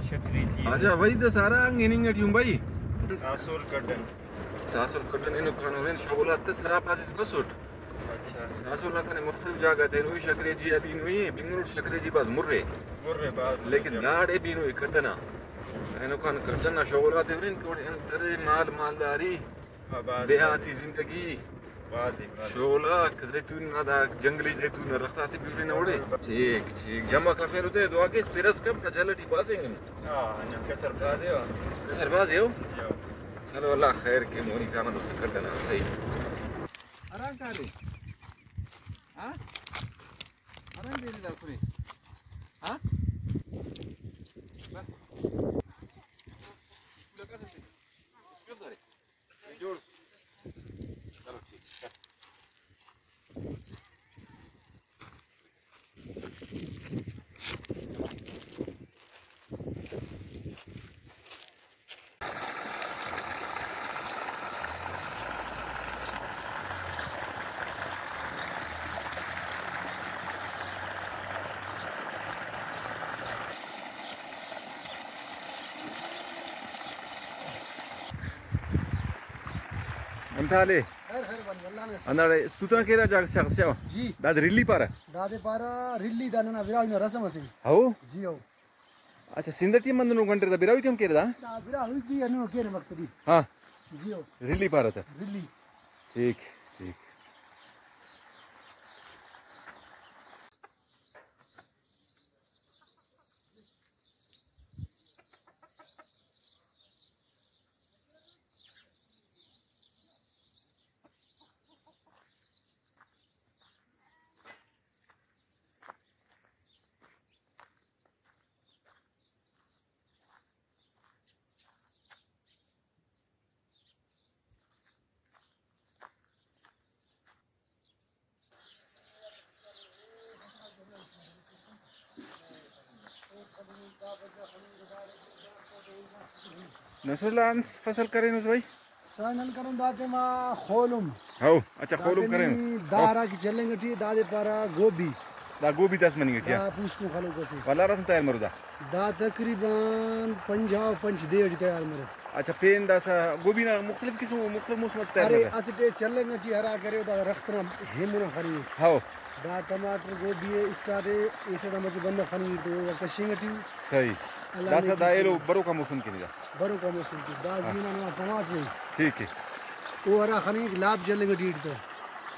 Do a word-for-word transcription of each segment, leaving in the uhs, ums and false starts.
شکری ٹی۔ اچھا، وحید دا سارا انگ ہننگ ٹی ہوں بھائی۔ ساسول کڈن۔ ساسول کڈن اینو کانورین شغل آتے سرا پاسس بسوٹ۔ اچھا۔ ساسول نا کنے مختلف جاگہ تے نوئی شکری جی ابھی نوئی بنگلور شکری جی باز مرے۔ مرے باز۔ لیکن داڑے بھی نوئی کڈنا۔ اینو کان کڈن نا شغل آتے ہرین کہ اوڑے انترے مال مالداری۔ ہاں، بھاز دیہاتی زندگی۔ بھاز ہی، بھاز ہی۔ شغل آک، زیتون نا دا جنگلی زیتون نا درخت آتے بھی ہرنہ اوڑے۔ ٹھیک، ٹھیک۔ جمع کفینو تے دعا کیس، پرس کپ تا جھل ٹی پاسنگ۔ ہاں، ہاں، کسر بھاز ہی ہو۔ کسر بھاز ہی ہو؟ جی ہو۔ چلو، اللہ خیر کے، مونی کانا تو سکر دنا صحیح۔ آرام کالے۔ ہاں؟ آرام دے دار کھلے۔ ہاں؟ بس۔ جوڑ۔ چلو ٹھیک ہے۔ انت حال ءِ؟ خیر، خیر، بھائی، اللہ نے۔ ہنداڑے توتنا کیرا جاگہ شخص چاوا؟ جی۔ داد رلی پارہ؟ دادے پارہ رلی، دا ننا براہوئی نا رسم اسے۔ ہو؟ جی ہو۔ اچھا، سندھ ٹی ہم ہندنو گھنٹے دا براہوئی ٹی ہم کیرہ دا؟ دا براہوئی بھی ہندنو کیرہ مقصدی۔ ہاں۔ جی ہو۔ رلی پارہ تہ؟ رلی۔ ٹھیک، ٹھیک۔ نصراللہ، انت فصل کرینس بھائی؟ سائیں نن کرن دا ٹائما خولم۔ ہو، اچھا، دا خولم ٹائم کرین۔ دا ہو۔ ہرا کہ چلینگ ٹی، دادے پارہ گوبھی۔ دا گوبھی داس مننگ ٹی، دا ہاں۔ پوسکن خلوک اسے۔ ولدا رسم تیار مرو دا۔ دا تقریباً پنجاہ و پنچ دے ٹی تیار مرو۔ اچھا، پین داسہ گوبھی نا مختلف قسم، مختلف موسم آ تیار ارے، مرے۔ اسٹ ئے چلینگ ٹی ہرا کرے، دا رخت نا ہیمو نا خننگ۔ ہو۔ دا ٹماٹر گوبھی ئے استاد ئے، ایسٹ آ مچہ بندغ خننگ تو او کشنگ ٹی۔ صحیح۔ اللہ داسہ نے دا کس ایلو بروکا موسم کن دا۔ بروکا موسم کن۔ دا ہاں۔ زمین آ ننا ٹماٹر ئے۔ ٹھیک ہے۔ او ہرا خننگ لاپ جلنگ ٹی ہیٹ تہ۔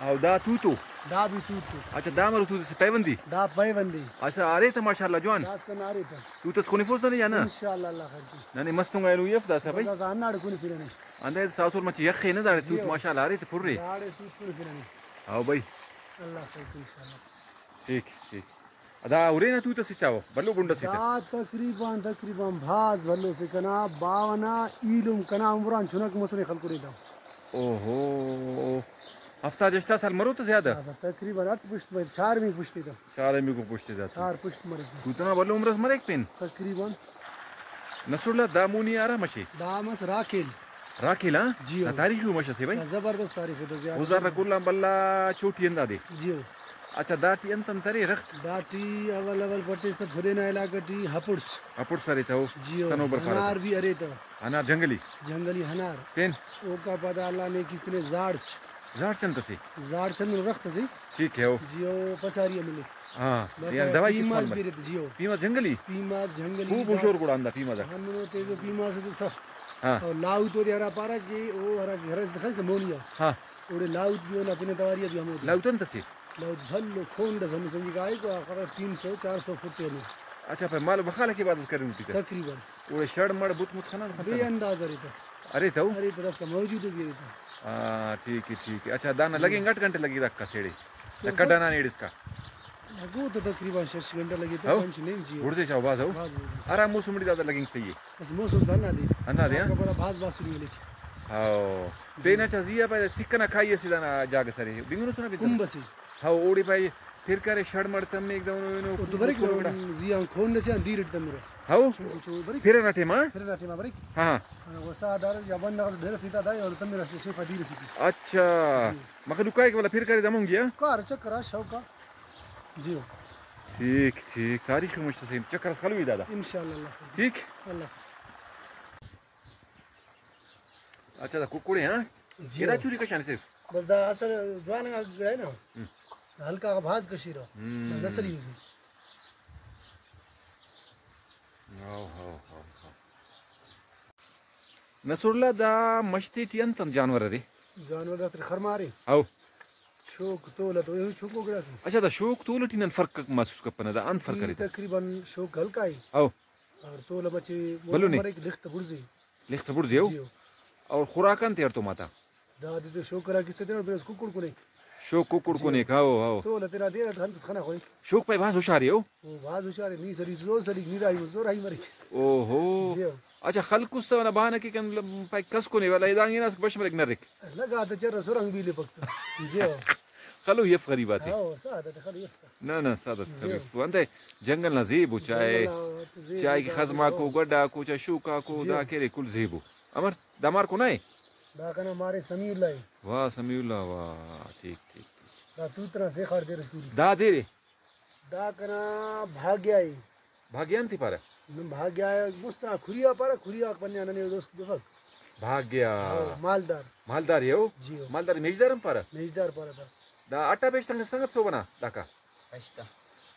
او دا توتو؟ دا بھی توتو۔ اچھا، دا مرو توتو سے پیوندی؟ دا پیوندی۔ اچھا، ارے تہ ماشاءاللہ جوان۔ داسکان ارے تہ۔ توتس خنفوس ننے یا نہ؟ انشاءاللہ اللہ خیر ٹی۔ ننے مست انگا ایلو اف داسہ بھائی۔ داسہ ہنداڑے خنفنہ نے۔ ہندے ساسول مچہ یخ ءِ نہ داڑے توت جی ہو۔ ماشاءاللہ ارے تہ پُر ءِ۔ داڑے توت پُر کننگ۔ ہاؤ بھائی۔ اللہ خیر کن انشاءاللہ۔ ٹھیک، ٹھیک۔ دا ہُرے نا توت اسے چاوہ، بھلو بُنڈ اسے تہ۔ دا تقریباً، تقریباً بھاز بھلو سے کنا باوہ نا ایلم کنا عمران چُنک مسنے خلکُنے تا۔ اوہو۔ ہفتاد ہشتاد سال مرو تہ زیادہ؟ داسہ تقریباً اٹ پشت مریک، چار میکو پشت ءِ تہ۔ چار میکو پشت ءِ داسہ۔ چار پشت مریک۔ توت ئنا بھلو عمر اس مریک پین؟ تقریباً۔ نصراللہ، دا مونی آ ہرا مش ءِ؟ دا مس راکھیل۔ راکھیل، ہاں؟ جی ہو۔ دا تاریخی مش اسے بھائی۔ دا زبردست تاریخ ءِ، دا زیادہ۔ اوزار نا کل آن بھلا چوٹی ہندادے۔ جی ہو۔ اچھا، داٹی انت انت ارے رخت؟ داٹی اول اول پٹیس تہ پدینہ علاقہ ٹی ہپڑس۔ ہپڑس ارے تہ او۔ جی ہو۔ صنوبر پارہ تہ۔ انار بھی ارے تہ۔ انار جنگلی؟ جنگلی انار۔ پین؟ اوکا پدا اللہ نے کس نے زاڑچ۔ زاڑچ انت اسے؟ زاڑچ ہندن رخت اسے۔ ٹھیک ہے، او۔ جی او، پساری ءِ ملک۔ ہاں، بس یعنی دوائی کس پیماز مال مل؟ بھی رہتے، جی او۔ پیماز جنگلی؟ پیماز جنگلی خوب دا۔ ہشور گڑا ہندا پیماز آ۔ ہندنو تیزو پیماز تو سخت۔ ہاں۔ اور لاؤ تو دے ہرا پارا کہ او ہرا کہ ہرا خیز مونیا۔ ہاں۔ اوڑے لاؤ بھی ہونا، پنے تواری بھی ہمو۔ لاؤ تو انت اسے؟ لاؤ بھلو کھونڈ اس ہمو سمجھی گائے کو آخر تین سو چار سو فٹ ہے۔ اچھا، پر مال بخالہ کے بعد کرے ہوتی تھا؟ تقریباً۔ اوڑے شڑ مڑ بت مت خنا؟ بے انداز ارے تہ۔ ارے تہ او؟ ارے تہ داسکا موجود بھی ارے تہ۔ ہاں، ٹھیک ہے، ٹھیک ہے۔ اچھا، دانا لگیں گٹ گھنٹے لگی رکھا سیڑے؟ تو کڈانا نیڑ اس کا؟ لگو تو تقریباً شش گھنٹہ لگی تہ، ہو؟ پنچ نیم جی ہو۔ گڑدے چاو باز ہو؟ باز، باز۔ ہرا موسم ٹی زیادہ لگنگ صحیح ہے۔ بس موسم تو ہندا دے۔ ہندا دے، ہاں؟ آگا بڑا باز باز سنی لکھ۔ ہاں۔ تینا چا زی آ پائے سکھ ئنا کھائی اسے دانا جاگہ سرے۔ بنگنس نا بنگنس۔ کمب اسے۔ ہاں، اوڑے پائے پھر کرے شڑ مڑ تمیک دہنو اینو او تو بریک کورو گڑا۔ زی آن کون اسے آن دیر اٹ تمرہ۔ ہاؤ۔ چنکو چو بریک۔ پھر ئنا ٹائم آ؟ پھر ئنا ٹائم آ بریک۔ ہاں۔ ہاں، و سا دار یا بند اخس ڈھیر فتا دا اور تمرہ اسے شیفا دیر اسے ٹی۔ اچھا۔ جی۔ مخلوق کائک ولا پھر کرے دمونگی آ؟ کار چکر آ شوق آ۔ جی۔ ٹھیک، ٹھیک۔ تاریخ مچ سے چکر اس خلوی دادا۔ انشاءاللہ اللہ۔ ٹھیک۔ اللہ۔ اچھا، دا ککڑے، ہاں؟ جی۔ ادا چوری کشانے صرف؟ بس دا اصل جوان انگا گڑا نا۔ ہم۔ ہلکا غا بھاز کشیرہ۔ ہم۔ بس نسلی یوزی۔ ہاؤ، ہاؤ، ہاؤ، ہاؤ۔ نصراللہ، دا مش تیٹی انت انت جانور ارے؟ جانور دا تیٹی خرما ارے۔ ہاؤ۔ چوک تول تو، اے چوکو گڑاسے۔ اچھا، دا شوک تول ٹی نن فرق محسوس کپنہ، دا انت فرق ارے؟ تقریباً شوک ہلکا ءِ۔ ہاؤ۔ اور تول مچے بھلو نے؟ مریک، لخت بڑزے۔ لخت بڑزے ہو؟ جی ہو۔ اور خوراک انت ایڑتوم آتا؟ دادے تو شوک کرا کسہ تینا بس ککڑ کنے۔ شوک ککڑ جی۔ کنے، ہاؤ، ہاؤ۔ تول تینا دے انت خنا خوئی۔ شوک پائے بھاز ہوشار ءِ ہو؟ او بھاز ہوشار ءِ، نی سلیس، زو سلیک، نی راہی مس، زو راہی مریک۔ اوہو۔ جی ہو۔ اچھا، خلکس تہ ننا بہانہ کیک کن پائک کس کنے، ولدا اے دانگ ہناس کہ بش مریک نرک۔ لگا تہ چرہ سرنگ بیلپک تہ۔ جی ہو۔ خلوئی اف غریب آتے۔ ہاؤ، سادہ تہ خلوئی اف۔ نہ، نہ، سادہ تہ جی۔ خلوئی اف۔ انتئے جنگل نا زیب ءُ، چائے، جنگل نا زیب چائے کہ آتے، خزماکو، ہاؤ۔ گڈاکو، چائے شوکاکو، جی۔ دا کہ ارے کل زیب ءُ۔ امر، دا مارکو نہ ءِ؟ دا کنا مارے سمیع اللہ ءِ۔ واہ، سمیع اللہ، واہ، ٹھیک، ٹھیک، ٹھیک۔ دا توت نا سیخاڑ دیر اس توری۔ دا دیر ءِ؟ دا کنا بھاگیہ ءِ۔ بھاگیہ انت ءِ پارہ؟ نم بھاگیہ مست ئنا کھری آ پارہ، کھری آک بنیا ننے او دوست بفک۔ بھاگیہ۔ ہاں، مالدار۔ مالدار ءِ او؟ جی ہو۔ مالدار ءِ میژدار ہم پارہ؟ میژدار پارہ تا۔ دا اٹا پیش تنگ سنگت سوب ئنا داکا؟ ہشتا۔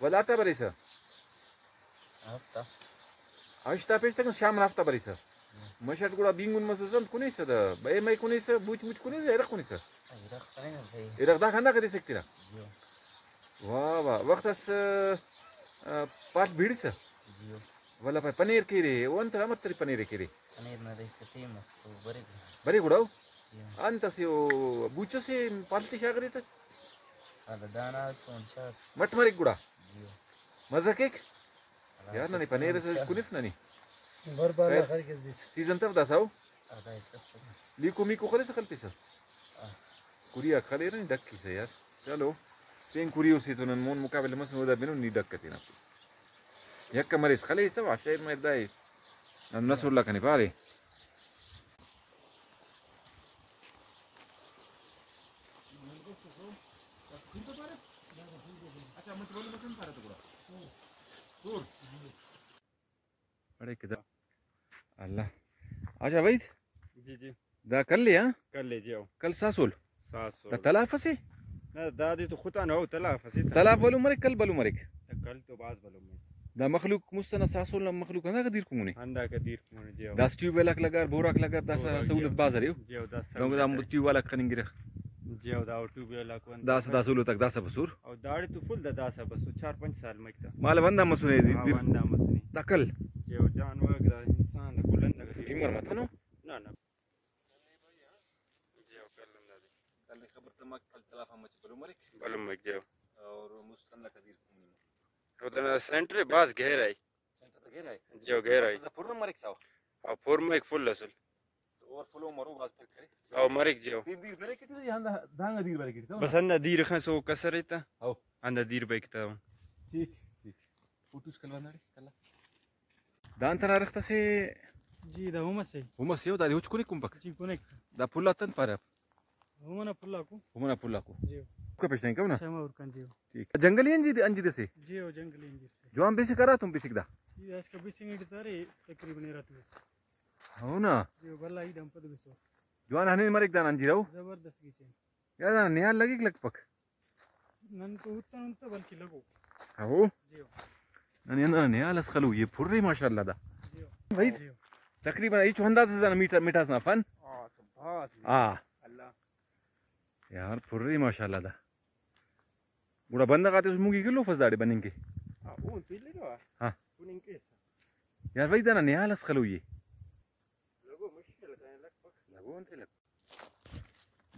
ولدا اٹا بریسہ؟ ہفتا۔ ہشتا پیش تنگ شام نا ہفتا بریسہ؟ ہم۔ مش اٹ گڑا بینگن مسس انت کنیسہ دا؟ بئے مئے کنیسہ، بوچ موچ کنیسہ، ارغ کنیسہ؟ ارغ کننگ بھئی۔ ارغ داکا ہنداکا دے سکترہ؟ جی ہو۔ واہ واہ، وخت اس، آ، پال بیڑسہ؟ جی ہو۔ ولدا پائے پنیر کیرے، او انت امر تری پنیر کیرے؟ پنیر نا دے اسکا ٹیم اف، او برے گڑا۔ برے گڑا او؟ جی ہو۔ انت اسے او بوچ اسے پال تے شاغرے تہ؟ ولدا دانا تون شاغ۔ مٹ مریک گڑا؟ جی ہو۔ مزہ کیک؟ یار، ننے پنیر اس کنف ننے۔ بر بر خیر، خیر کس دیس۔ سیزن تف داسا او؟ آ، دا اس کف۔ لیکو میکو خلیسہ خلپسہ؟ آ۔ کری آک خلیرہ نی ڈکیسہ یار۔ چلو، پین کری اسے تو نن مون مقابلہ مسن، اودا بنن نی ڈک تینا۔ یکہ مریس خلیسہ، وا شعر میر دائے۔ نن نصر اللہ کنے پارے۔ اڑے کہ دا۔ اللہ۔ اچھا وحید۔ جی، جی۔ دا کل ءِ، ہاں؟ کل ءِ، جی ہو۔ کل ساسول؟ ساسول۔ دا تلاف اسے؟ نہ، دادے تو خطا نہ ہو، تلاف اسے سا۔ تلاف بھلو مریک، کل بھلو مریک؟ دا کل تو بھاز بھلو مریک۔ دا مخلوق مست ئنا ساسول نا مخلوق ہنداکا دیر کنگنے؟ ہنداکا دیر کنگنے، جی ہو۔ داسہ ٹیوب ویل آک لگار، بور آک لگار، داسہ بور آک، جی ہو۔ سہولت بھاز ارے ہو۔ جی ہو، داسہ دنگو دا سہولت ٹیوب ویل آک خننگرہ۔ جی ہو، دا ٹیوب ویل آک انت داسہ دا سہولت آک داسہ بسر۔ او داڑے تو فل دا داسہ بس، تو چار پنچ سال مریک تا۔ مالو ہندا مسنے دیر، ہاں، دیر۔ ہندا مسنے۔ دا کل؟ جی ہو، جانور دا انسان دا کل ہنداکا دیر۔ عمر متنو؟ نہ، نہ۔ جی ہو، کل ہم دادے۔ کل خبر تماک، کل تلافا مچ بھلو مریک۔ بھلو مریک، جی ہو۔ اور مست ہنداکا دیر کنگنے۔ او دانا سینٹر بھاز گہرا ءِ۔ سینٹر تہ گہرا ءِ؟ جی ہو، گہرا ءِ۔ دا پر مریک ساو؟ او پر مریک فل اصل۔ اور فلو مرو بھاز پر کرے۔ او مریک جی ہو۔ دیر، دیر بریک ٹی یا ہندا دانگا دیر بریک ٹی تو؟ بس ہندا دیر خان سو کسر ایتا۔ او۔ ہندا دیر بریک تا۔ ٹھیک، ٹھیک۔ فوٹوز کلوان داڑے کلا۔ دان تنا رخت اسے۔ جی، دا ہومس ءِ۔ ہومس ءِ، او دادے ہچ کنیک کمپک؟ جی، کنیک۔ دا پھل آتن پارے آپ؟ ہومنا پھل آکو۔ ہومنا پھل آکو۔ جی۔ اوکا پیش تنگ کم نا؟ شمع ارکان، جی۔ ٹھیک۔ جنگلی انجیر، انجیر اسے؟ جی، او جنگلی انجیر اسے۔ جوان بیسک ہراتم بیسک دا؟ جی، اسکا بیسنگ انٹ تارے تقریباً اراتم اس۔ ہو نا؟ جی، بھلا عید ہم پد بیسو۔ جوان ہنین مریک دانا انجیر او؟ زبردست گچین۔ یار دانا نیال لگیک لگپک۔ نن تو اتن انت بلکہ لگو۔ ہو؟ جی ہو۔ نن اندر نیال اس خلو، یہ پھرے ماشاءاللہ دا۔ جی ہو۔ بھائی، جی ہو۔ تقریباً ایچو اندازہ دانا میٹھا، مٹھاس نا فن۔ ہاں، تو بھاز۔ ہاں۔ اللہ۔ یار پھرے ماشاءاللہ دا۔ گڑا بندغ آتے مونگی کلو فس داڑے بننگ کے۔ ہاں، اون پیلے تو۔ ہاں۔ بننگ کے۔ یار بھائی دانا نیال اس خلو یہ۔ لگو مشکل کنے لگپک۔ لگو انتے لگ۔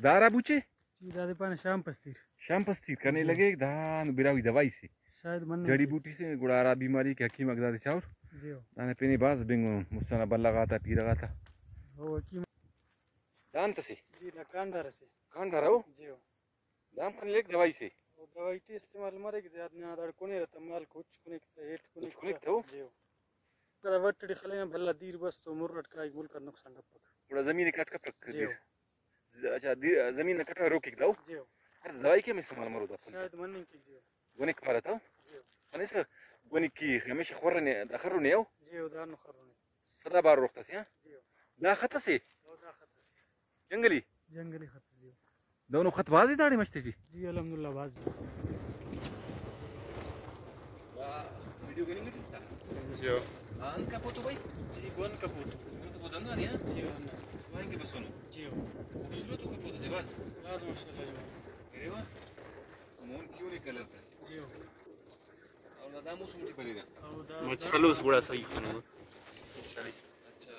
دارا بوچے؟ جی، دادے پانے شام پستیر۔ شام پستیر کنے جی۔ لگے، دا براہوئی دوائی سے۔ شاید من جڑی بوٹی سے، گڑا ہرا بیماری کہ حکیم آک دادے چاور۔ جی ہو۔ دانا پین بھاز بنگنو، مستانا بلغ آتا، پیرغ آتا۔ او حکیم۔ دا انت اسے؟ جی، دا کانڈار اسے۔ کانڈار او؟ جی ہو۔ دا ہم کنے لیک دوائی سے؟ او دوائی ٹی استعمال مریک، زیات نہ داڑے کنیرہ تہ مال کچ کنیک تہ ہیٹ کنیک کچ کنیک تہ۔ تہ او؟ جی ہو۔ دا وٹ ٹی خلینہ بھلا دیر بس تو مر اٹ کائک، ملک اٹ نقصان کپک۔ گڑا زمین ئے کٹ کپک جی دیر۔ ہو۔ ز-، اچھا، دیر، زمین نا کٹائی روکیک دا او؟ جی ہو۔ ہر دوائی کیم استعمال مرو دا پن؟ شاید مننگ کیک جی ہو۔ گونک پارہ تا؟ جی ہو۔ خنسہ گونکی ہمیشہ خرنے، دا خرنے او؟ جی ہو، دا نو خرنے۔ سدا بار روخت اسے، ہاں؟ جی ہو۔ دا خط اسے؟ او دا خط اسے۔ جنگلی؟ جنگلی خط جی ہو۔ دونو خط بھازی داڑے مش تے ٹی؟ جی الحمدللہ بھازی۔ دا ویڈیو گننگ ٹی اس تا؟ جی ہو۔ ہاں، انت کپوتو بھائی؟ جی گون کپوتو۔ گون کپوتو ہندانے، ہاں؟ جی ہو، ہندانے۔ جوان کہ بسونو؟ جی ہو۔ خوبصورت ءُ کپوتو سے بھاز۔ بھاز ماشاءاللہ جوان۔ ارے واہ۔ مون کیونے کلر تا۔ جی ہو۔ اور دا موسم ٹی بریرہ؟ او دا مچ سلوس گڑا صحیح خنو۔ اچھا۔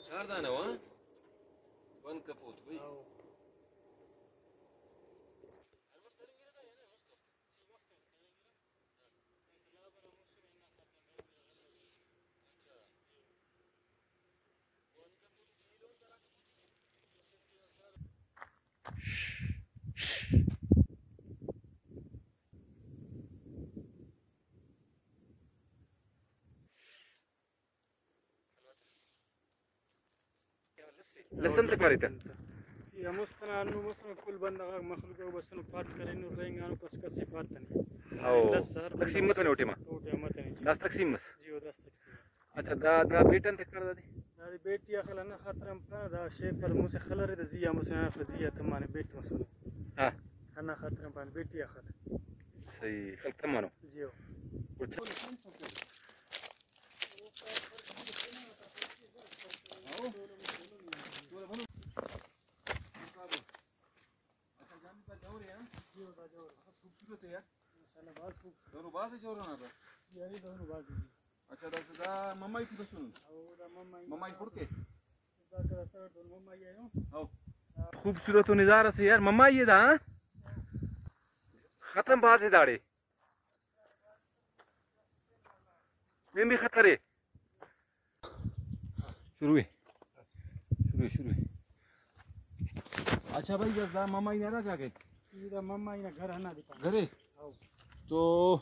چار دانہ وا؟ بند کپوت بھئی۔ او۔ لسن تے پاریتہ۔ جی، ہموست ئنا ہندن مسنو، کل بندغ آک مخلوق آک بسنو، پاٹ کرینو، رہینگانو، کس کس ئے پاتنے۔ ہاؤ۔ لس ہر بندغ تقسیم متنے او ٹائما؟ او ٹائما متنے جی۔ داسہ تقسیم مس؟ جی، او داسہ تقسیم۔ اچھا، دا، دا بیٹن تے کر دادے؟ دادے بیٹی آ خل ہندا خاطر آن پانہ، دا شیف آ مسہ خلرے دا زی آ مسہ ہندا زی آ تمانے بیٹ مسنے۔ ہاں۔ ہندا خاطر آن پانہ بیٹی آ خل۔ صحیح، خل تمانو۔ جی ہو۔ اچھا۔ خوبصورت ہے یار۔ ماشاءاللہ، بھاز خوبصورت۔ دونوں بھاز جوڑ ہونا تھا۔ جی، ارے دونوں بھاز ہیں۔ اچھا، دا، دا ممائی ٹی بسون۔ او، دا ممائی۔ ممائی خڑکے؟ دا کرا تر دونوں ممائی آئے ہو۔ ہاؤ۔ خوبصورت و نظارہ سے یار، ممائی ہے دا، ہاں؟ ختم بھاز ہے داڑے۔ نن بھی خطرے۔ شروع ہے۔ شروع ہے، شروع ہے۔ اچھا بھائی، دا ممائی نا ہرا جاگہ؟ دا ممائی نا گھر ہنا دکان۔ گھر ہے؟ ہاؤ۔ تو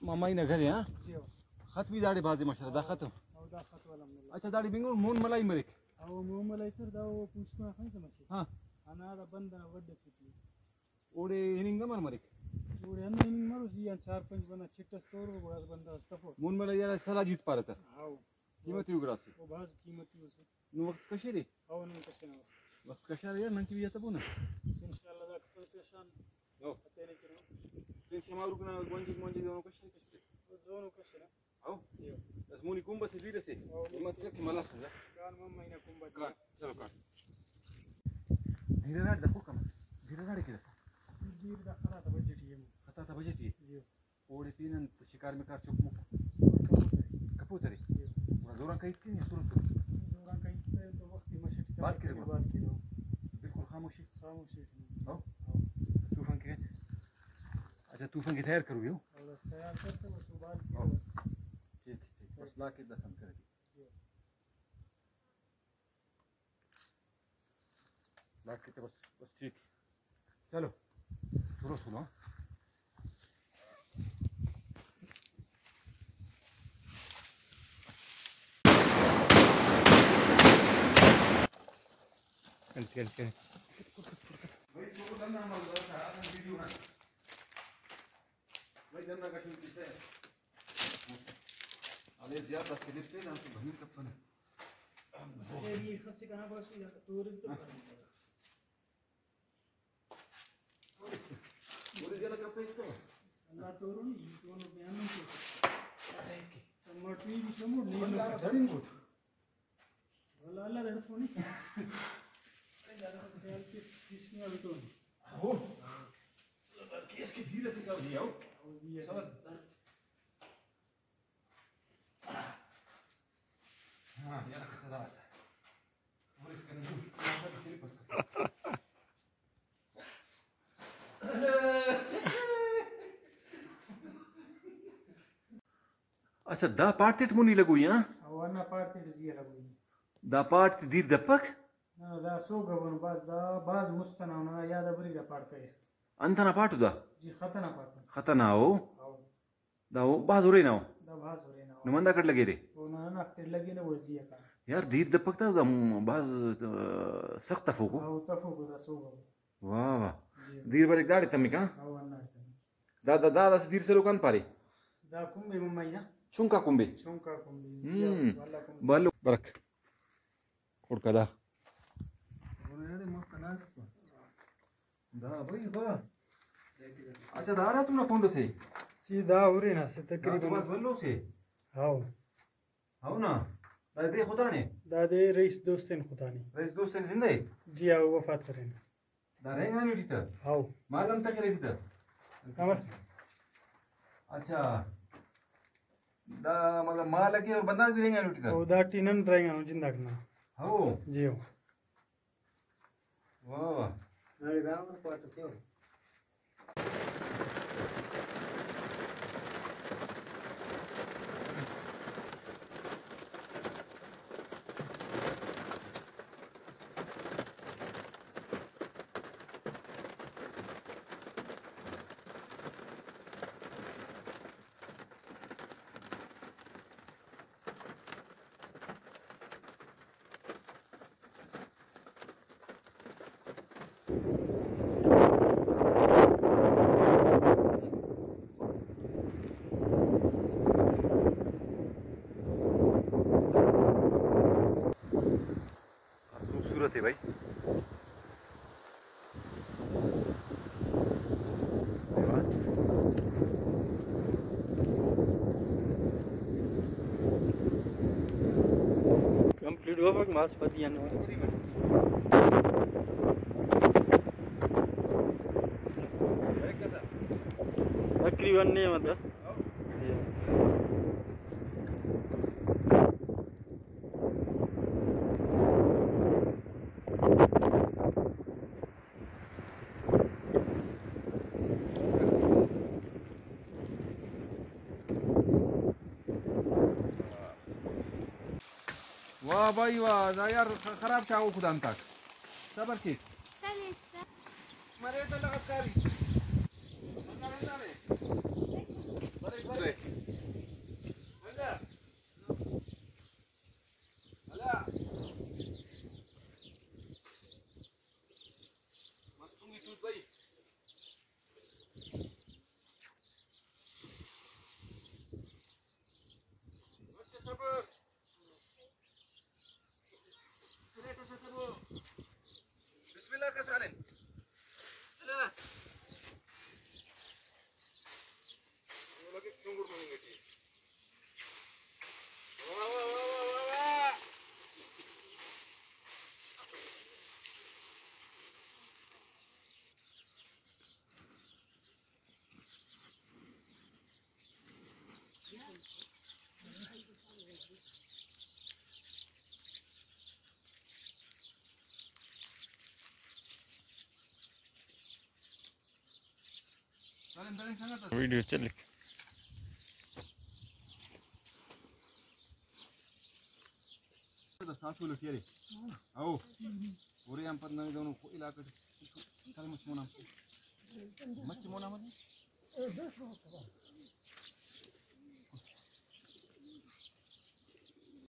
ممائی نا گھر ہے، ہاں؟ جی ہاؤ۔ خط بھی داڑے بھازے ماشاءاللہ، دا خط۔ ہاؤ، دا خط والا ملائی۔ اچھا، داڑے بنگو مون ملائی مریک؟ ہاؤ، مون ملائی سر، دا وہ پوسکنا خان سے مچے۔ ہاں۔ ہنا دا بند نا وڈ فٹی۔ اوڑے ہننگ امر مریک؟ اوڑے ہندن ہننگ مرو، زی آن چار پنچ بندغ چٹ ئس تورو، گڑا اسہ بندغ ئس تفو۔ مون ملائی آ سلاجیت پارہ تہ۔ ہاؤ۔ قیمتی ءُ گڑاسے۔ او بھاز قیمتی اسے۔ نو وخت کشرے؟ ہاؤ، نن کشرہ وخت۔ وخت کشرے یار، نن کہ بھی تبو نا۔ بس انشاءاللہ دا کپر کشان۔ ہاؤ۔ پتہ نہیں کرو۔ پین شمارو کنا گونجک مونجک دونوں کشرے کشرے۔ دونوں کشرہ۔ ہاؤ۔ جی۔ بس مونی کمبہ سے دیر اسے۔ ہاؤ، ہمت کر کہ ملاس ہو جا۔ کان مم مہینہ کمبہ دیر۔ کان، چلو کان۔ دیر راڑ دخو کم۔ دیر راڑ کے دسا۔ دیر دا خطا تا بجٹ ہی ہے۔ خطا تا بجٹ ہی ہے۔ جی۔ اوڑے تینن شکار مکار چک مک۔ کپوت ارے۔ کپوت ارے۔ جی۔ گڑا زوران کہیت کہ سر سر۔ زوران کہیت تو وخت مشٹ بال کرے گڑا۔ بال کرے۔ بالکل خاموشی۔ خاموشی ٹی۔ ہاؤ۔ ہاؤ۔ طوفان کے۔ اچھا، طوفان کے تیار کرو یو۔ اور بس تیار کرتے بس ابال کے ہاں۔ بس۔ ٹھیک، ٹھیک۔ بس لا کے دس ہم کرے۔ جی۔ لا کے تو بس، بس ٹھیک۔ چلو۔ سنو، سنو۔ کنٹی، کنٹی، کنٹی۔ بھائی، دھرنا کا شروع کیسے ہے؟ ارے زیادہ سلپ پہ نا تو بھنی کپن۔ اے، یہ خاصی کنا بس، یہ تو رد تو کرنے کا۔ اور اس کا، اور اس کا کپ اس کا۔ اللہ تو رو نہیں، یہ تو نو بیان نہیں کر سکتا۔ ٹماٹر بھی چموڑ نہیں بندہ لگا۔ جڑیں گوٹ۔ واللہ اللہ دڑ فونی۔ خیال کس، کس میں ابھی تو نہیں۔ ہو۔ اللہ کیس کے دھیرے سے چل رہی ہے، ہو۔ ہو جی، سر۔ ہاں، یار، کتنا داسا۔ اور اس کا نہیں، یہاں پر بھی سلپ اس کا۔ اچھا، دا پاٹ تیٹ مونی لگوئی، ہاں؟ او، ہندا پاٹ تیٹ زی آ لگوئی۔ دا پاٹ تے دیر دپک؟ نہ، دا سوگو ءُ بھاز، دا بھاز مست ئنا، ننا یاد آ بریک دا پاٹ کریر۔ انت ئنا پاٹ ءُ دا؟ جی، خط ئنا پاٹ ءُ۔ خط ئنا او؟ ہاؤ۔ دا او بھاز ہُرینہ او؟ دا بھاز ہُرینہ او۔ نم ہنداکٹ لگیرے؟ او نہ، ننا ہفتے لگینہ او زی آ کنا۔ یار، دیر دپک تا دا، م-، بھاز، آ، سخت تفوک او۔ ہاؤ، تفوک او دا سوگو۔ واہ واہ۔ جی۔ دیر بریک داڑے تمک، ہاں؟ ہاؤ، ہنداڑے تمک۔ دا، دا، دا داسہ دیر سلوک انت پارے؟ دا کمبے ممائی نا۔ چنکا کمبے؟ چنکا کمبے، زی آ ہم۔ بھلو کمبے۔ بھلو برک۔ خڑکا دا۔ دا بھائی واہ۔ اچھا، دا ہراتم نا کنڈ سے؟ جی، دا ہُرینہ سے تقریباً۔ دا تو بھاز بھلو سے۔ ہاؤ۔ ہاؤ نا۔ دا دے خدانے؟ دا دے رئیس دوستین خدانے۔ رئیس دوستین زندہ اے؟ جی ہاؤ، وفات کرینہ۔ دا رہینگانو ٹی تہ؟ ہاؤ۔ مال ہم تخرہ ٹی تہ؟ امر؟ اچھا۔ دا مطلب مال اکہ اور بندغ بھی رہینگانو ٹی تہ؟ او دا ٹی نن رہینگانو جنداک نا۔ ہاؤ۔ جی ہاؤ۔ واہ واہ۔ بس خوبصورت ہے بھائی۔ کمپلیٹ ہوا پک ماس پتی آنے والا۔ تقریباً نہیں ہوتا۔ واہ بھائی واہ، دا یار خ-، خراب چاغو خدا انتاک۔ صبر کیک۔ مرے تو لغت کاری۔ مستونگ ای توس بھائی۔ مچہ صبر۔ پلیٹ اسے صبر۔ بسم اللہ کا سالن۔ ویڈیو چلیک۔ ساسو لٹی ارے۔ او۔ اورے آن پد ننے دہنو خو-، علاقہ ٹی سارے مچ مونا مچ۔ مچ مونا مچ۔